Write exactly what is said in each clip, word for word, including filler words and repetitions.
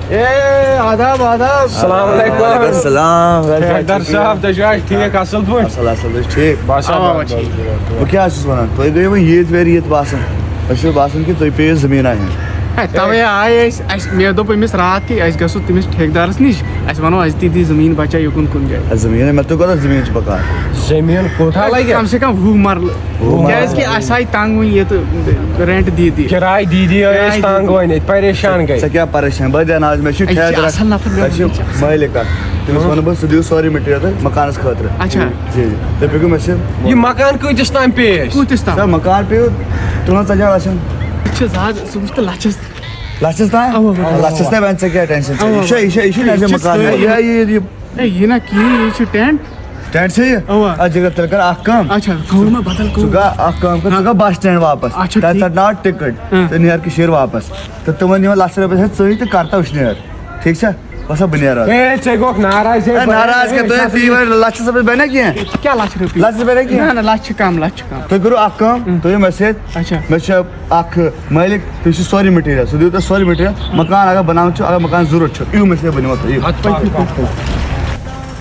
A, آداب، آداب۔ السلام علیکم۔ وعلیکم السلام۔ ٹھیکدار صاحب، تُہۍ چھِو حظ ٹھیٖک، اَصٕل پٲٹھۍ؟ اَصٕل، اَصٕل، تُہۍ چھِو ٹھیٖک؟ بس اَوا، اَوا، بس۔ ٹھیٖک۔ بہٕ کیٛاہ چھُس وَنان، تُہۍ گٔیوٕ عیٖد ویرِ ییٚتہِ باسان؟ أسۍ چھِ باسان کہِ تُہۍ پیٚیِو زٔمیٖنا ہیوٚن۔ ہے، تَوَے آے أسۍ، اَسہِ، مےٚ دوٚپ أمِس راتھ کہِ أسۍ گژھو تٔمِس ٹھیکدارَس نِش، اَسہِ وَنو اَسہِ تہِ دِ زٔمیٖن بَچا یُکُن کُنہِ جایہِ۔ ہے، زٔمیٖن، مےٚ تُہۍ کوٗتاہ زٔمیٖن چھِ بَکار؟ زٔمیٖن کوٗتاہ لَگہِ؟ کَم سے کَم وُہ مَرلہٕ۔ وُہ کیٛازِ کہِ مَرلہٕ۔ اَسہِ آیہِ تنٛگ وٕنہِ ییٚتہِ rent دِتھ دِتھ۔ کِراے دِتھ دِتھ آے أسۍ کِراے تنٛگ دِتھ۔ وۄنۍ ییٚتہِ، پریشان گٔے۔ ژےٚ کیٛاہ پریشان؟ بہٕ دِنہٕ آز، مےٚ چھُ أسۍ چھِ ٹھیکہٕ درا-، اَصٕل نفر، مےٚ چھُ مےٚ چھِ اَصٕل۔ مٲلِک اَکھ۔ تٔمِس وَنہٕ بہٕ، سُہ دِیِو سورُے material تۄہہِ مکانَس خٲطرٕ۔ اچھا۔ جی، جی۔ تُہۍ پٮ۪کِو مےٚ سۭتۍ۔ یہِ مکان کۭتِس تام پیش؟ کۭتِس تام؟ سر، مکان پیٚیِو ترٛوَنٛزاہ لَچھَن۔ یہِ چھِ زیادٕ، سُہ وٕچھ تہٕ لَچھَس۔ لَچھَس تام؟ اَوا، اَوا۔ لَچھَس تام، وۄنۍ ژےٚ کیٛاہ tension چھِ؟ اَوا، یہِ چھا، یہِ چھا، یہِ چھُ یہِ نظر چھِ مکان؟ سٲری۔ یہِ، یہِ، یہِ، اے، یہِ نہ کِہیٖنۍ، یہِ چھُ tent۔ Tent چھا یہِ؟ اَوا۔ اَدٕ جِگر، تیٚلہِ کر اَکھ کٲم۔ اچھا، کٲم ما بدل کٲم؟ ژٕ گژھ اَکھ کٲم کر، ژٕ ہاں۔ گژھ bus stand واپس۔ اچھا، تَتہِ ٹھیٖک۔ ژَٹ ناو ticket۔ ہاں۔ تہٕ نیر کٔشیٖر واپس۔ تہٕ تِمن نِوان لَچھ رۄپیہِ ہٮ۪تھ ژٕے تہٕ کر تہٕ وٕچھ نیر۔ ٹھیٖک چھا؟ وَسا بہٕ نیرٕ آز۔ اے، ژےٚ گوٚکھ ناراض، ہے، اے، بہٕ، ناراض اے، کیٛاہ؟ تُہۍ، اچھا، تُہۍ وَنان لَچھَس رۄپیَس بَنہِ نا کینٛہہ؟ کیٛاہ لَچھ رۄپیہِ؟ لَچھ رۄپیہِ بَنہِ نا کینٛہہ؟ نہ، نہ، لَچھ چھِ کَم، لَچھ چھِ کَم۔ تُہۍ کٔرِو اَکھ کٲم، ہُم۔ تُہۍ یِیِو مےٚ سۭتۍ۔ اچھا۔ مےٚ چھُ اَکھ مٲلِک، تٔمِس چھُ سورُے material، سُہ دِیِو تۄہہِ سورُے material۔ مکان اگر بَناوُن چھُ، اگر مکان ضوٚرَتھ چھُ، یِیِو مےٚ سۭتۍ، بہٕ نِمو تۄہہِ، یِیِو۔ اَدٕ پٔکِو، پٔکِو، پٔکِو۔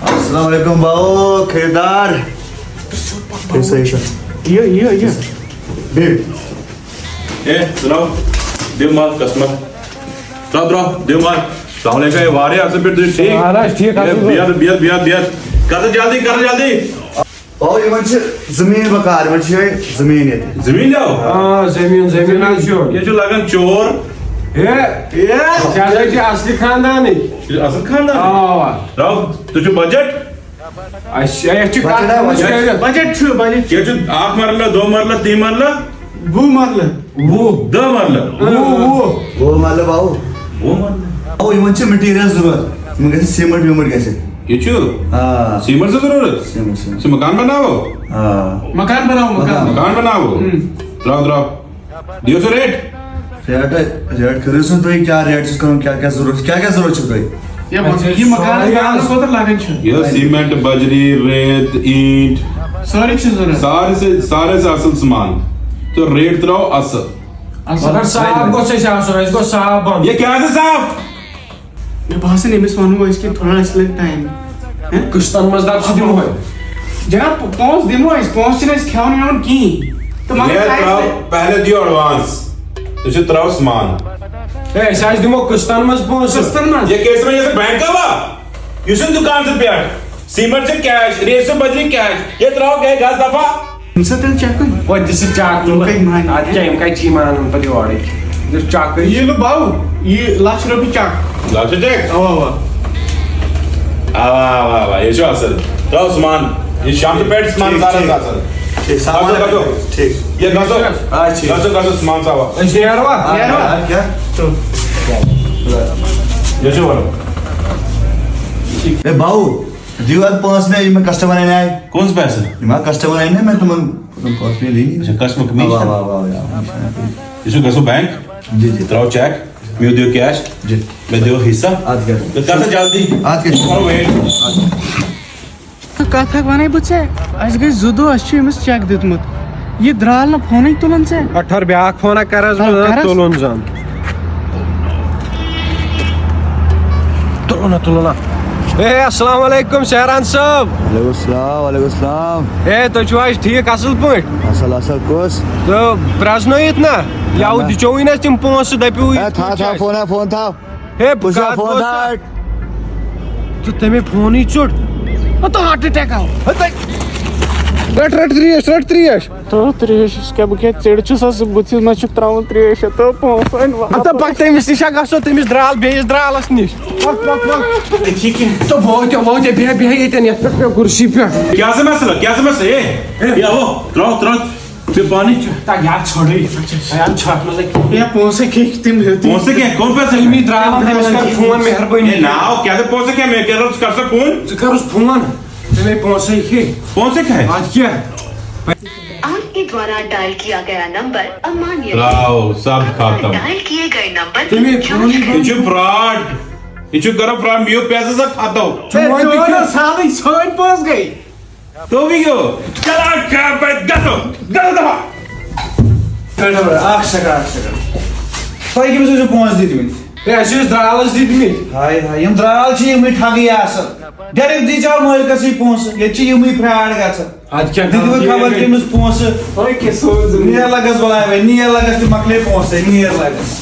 السلام علیکم باو، خریدار۔ یہِ سا، یہِ سا۔ یہِ، یہِ، یہِ۔ بیٚیہِ۔ اے، ترٛاو، دِ مال customer۔ ترٛاو، ترٛاو، دِ مال۔ السلام علیکم، اے، واریاہ اَصٕل پٲٹھۍ، تُہۍ چھِو ٹھیٖک؟ اَہَن حظ، ٹھیٖک، اے، اَصٕل پٲٹھۍ۔ بیٚہہ، بیٚہہ، بیٚہہ، بیٚہہ۔ کر تہٕ جلدی، کر تہٕ جلدی۔ او، یِمَن چھِ زٔمیٖن بَکار، یِمَن چھِ یِہوٚے زٔمیٖن ییٚتہِ۔ زٔمیٖن لیو؟ آ، زٔمیٖن، زٔمیٖن حظ چھُ۔ ییٚتہِ چھُ لَگان چور۔ ہے، ہے۔ ژےٚ ہسا چھِ اَصلی خاندانٕے۔ یہِ چھُ اَصٕل خاندان۔ اَوا، اَوا۔ ترٛاو، تُہۍ چھِو budget؟ اَسہِ، اَسہِ چھِ کَتھ budget، کٔرمٕژ budget۔ کٔرِتھ۔ Budget چھُ، budget۔ ییٚتہِ چھُ اَکھ مرلہٕ، دو مرلہٕ، تین مرلہٕ۔ وُہ مرلہٕ۔ دہ مرلہٕ۔ وُہ، وُہ۔ وُہ مرلہٕ باوُ۔ وُہ مرلہٕ۔ اَوٕ یِمَن چھِ material ضوٚرَتھ۔ یِمَن گژھِ cement ویٖمَنٹ گژھِ۔ یہِ چھُ؟ آ۔ Cement چھُ ضروٗرت؟ Cement، cement۔ ژٕ مکان بناوو؟ آ۔ مکان بناوو، مکان۔ مکان بناوو؟ ہُم۔ ترٛاو، ترٛاو۔ دِیِو سا rate۔ Rate، rate کٔرِو سا تُہۍ، کیٛاہ rate چھُ کَرُن، کیٛاہ کیٛاہ ضوٚرَتھ چھُ، کیٛاہ کیٛاہ ضوٚرَتھ چھُ تۄہہِ؟ یہِ مکان بناونہٕ خٲطرٕ لگان چھُ۔ یہِ cement، بجری، ریت، اینٹ۔ سٲری چھِ ضوٚرَتھ۔ سارے سے، سارے سے اصل سامان۔ تہٕ rate ترٛاو اصل۔ اصل۔ مگر صاف گوٚژھ اَسہِ آسُن، اَسہِ گوٚژھ صاف بنُن۔ یہِ کیٛاہ چھُ صاف؟ مےٚ باسان، أمِس وَنو أسۍ کہِ تھوڑا اَسہِ لَگہِ time۔ ہہ؟ قٕسطن منٛز دَپ ژٕ دِمہوے۔ جناب، پونٛسہٕ دِمو أسۍ، پونٛسہٕ چھِنہٕ أسۍ کھٮ۪وان وٮ۪وان کِہیٖنۍ۔ تہٕ مگر یہِ کیٛاہ ترٛاو، چھِ پہلے دِیِو advance۔ تُہۍ چھِو ترٛاو سامان۔ ہے، أسۍ حظ دِمو قٕسطن منٛز پونٛسہٕ۔ قٕسطن منٛز؟ یہِ کیٛاہ چھِ وَنان، یہِ چھِ bank آوا؟ یُس یہِ دُکان چھُ پٮ۪ٹھ، cement چھُ cash، ریٹ چھُ بجلی cash، یہِ ترٛاو گٔے گژھ دفعہ۔ ییٚمہِ ساتہٕ تیٚلہِ چیک کُن۔ وۄنۍ دِ سا چیک تُلہٕ۔ کَتہِ مانہِ؟ اَدٕ کیٛاہ، یِم کَتہِ چھِ مانان پَتہٕ یورٕکۍ؟ یُس چیک کٔرِتھ۔ یہِ نہٕ باوُ، یہِ لَچھ رۄپیہِ چیک۔ لَچھ چیک؟ اَوا، اَوا۔ اَوا، اَوا، اَوا، یہِ چھُ اَصٕل۔ ترٛاو سامان۔ یہِ شامچہِ پٮ۪ٹھ سامان ٹھیٖک، سارَس ٹھیٖک۔ اَصٕل۔ ٹھیٖک، سامان گژھو، گژھو۔ ٹھیٖک۔ یہِ گژھو۔ آ، ٹھیٖک۔ گژھو، گژھو، سامان ژاوا۔ أسۍ نیروا؟ آ، نیروا؟ آ، کیٛاہ؟ ژٕ۔ یہِ چھُ وَنُن۔ اے باوُ، دِیِو اَتھ پونٛسہٕ مےٚ، یِم مےٚ کسٹمر اَنہِ آے۔ کون سا پیسہ؟ یِم ہا کسٹمر اَنہِ نا مےٚ تِمَن، تِمَن پونٛسہٕ مےٚ دِنۍ۔ اچھا، کسٹمر کمیشن؟ اَوا، اَوا، اَوا، اَوا۔ یہِ چھُ گژھُن بینک۔ جی، جی۔ ترٛاو چیک، مےٚ دِیِو کیش، جی۔ مےٚ دِیِو حصہ۔ اَدٕ کیٛاہ؟ تہٕ کر سا جلدی۔ اَدٕ کیٛاہ؟ کرو ویٹ۔ اَدٕ کیٛاہ؟ کَتھ اَکھ وَنَے بہٕ ژےٚ، اَسہِ گٔے زٕ دۄہ، اَسہِ چھُ أمِس چیک دیُتمُت، یہِ درٛال نہٕ فونٕے تُلان ژےٚ۔ اَتھ تھَر بیٛاکھ فون اَکھ کَر حظ، کرو، بہٕ کر حظ۔ تُلُن زَن۔ تُلُن ہا، تُلُن ہا۔ اے، السلام علیکم سہران صٲب۔ وعلیکم السلام، وعلیکم السلام۔ اے، تُہۍ چھِو حظ ٹھیٖک اَصٕل پٲٹھۍ؟ اَصٕل، اَصٕل، کُس؟ تہٕ پرٛزنٲیِتھ نا، اَہَن یَوٕ حظ۔ دِژیوُے نہٕ اَسہِ تِم پونٛسہٕ، دَپیوُے اے، تھاو، تھاو، فون ہا، فون تھاو۔ ہے، بہٕ وٕچھ ہا کَتھ فون گوٚو ژےٚ؟ دار۔ تہٕ تٔمۍ فونٕے ژوٚٹ۔ ہَتہٕ ہارٹ اٹیک آو۔ ہَتہٕ۔ رَٹ، رَٹ ترٛیش، رَٹ ترٛیش۔ تہٕ ترٛیش کیٛاہ، بہٕ کیٛاہ ژِڑ چھُس حظ، بہٕ چھُس، مےٚ چھُکھ ترٛاوُن ترٛیش ہَتہٕ تہٕ پونٛسہٕ أنۍ واپس۔ ہَتہٕ پَکھ تٔمِس نِش ہا گژھو، تٔمِس درٛال بیٚیِس درٛالَس نِش۔ پَکھ، پَکھ، پَکھ۔ أتھی کینٛہہ۔ تہٕ وٲتۍ، وٲتۍ، بیٚہہ، بیٚہہ ییٚتٮ۪ن یَتھ پٮ۪ٹھ مےٚ کُرسی پٮ۪ٹھ۔ کیٛاہ سا مسلہٕ، کیٛاہ سا مسلہٕ؟ اے، اے، اے، ہو، ترٛاو، ترٛاو۔ ژےٚ پانٕے چھُ۔ تَتھ یار ژھٲنٛڈٕے۔ یار ژھٹھ منٛز لَگہِ۔ ہے، پونٛسَے کھے تٔمۍ ہیوٚت۔ پونٛسہٕ کیٛاہ؟ کون پیسے؟ تٔمی درٛاو، تٔمِس کر فون، مہربٲنی۔ ہے، ناو کیٛاہ تہٕ پونٛسہٕ کیٛاہ؟ مےٚ کیٛاہ روٚٹ، ژٕ کر سا فون؟ ژٕ کر حظ فون؟ تٔمے پونٛسَے کھے۔ پونٛسہٕ کھے؟ اَدٕ کیٛاہ؟ आपके द्वारा डायल किया गया नंबर अमान्य है। ترٛاو، سب ختم۔ डायल किए गए नंबर تٔمے فونٕے۔ یہِ چھُ فراڈ۔ یہِ چھُ کران فراڈ، میون پیسہٕ سا ختم۔ ہے، چون تہِ کھیوٚو۔ سالٕے سٲنۍ پونٛسہٕ گٔے۔ تو بھی گیو۔ چلا کیا بھائی، گژھو، گژھو دفعہ۔ کٔڑِو اکھ سیکنڈ، اکھ سیکنڈ۔ تۄہہِ کٔمِس ٲسِو پونٛسہٕ دِتمٕتۍ؟ ہے، اَسہِ ٲسۍ درٛالَس دِتمٕتۍ۔ ہاے ہاے، یِم درٛال چھِ یِمٕے ٹھگٕے آسان۔ ڈایریکٹ دیٖزیو مٲلکَسٕے پونٛسہٕ، ییٚتہِ چھِ یِمٕے فراڈ گژھان۔ اَدٕ کیٛاہ دِتوٕ کَرو؟ خبر کٔمِس پونٛسہٕ۔ تۄہہِ کیٛاہ سوٗزُو؟ نیر لَگَس بَلاے وۄنۍ، نیر لَگَس تہِ مۄکلے پونٛسَے، نیر لَگَس۔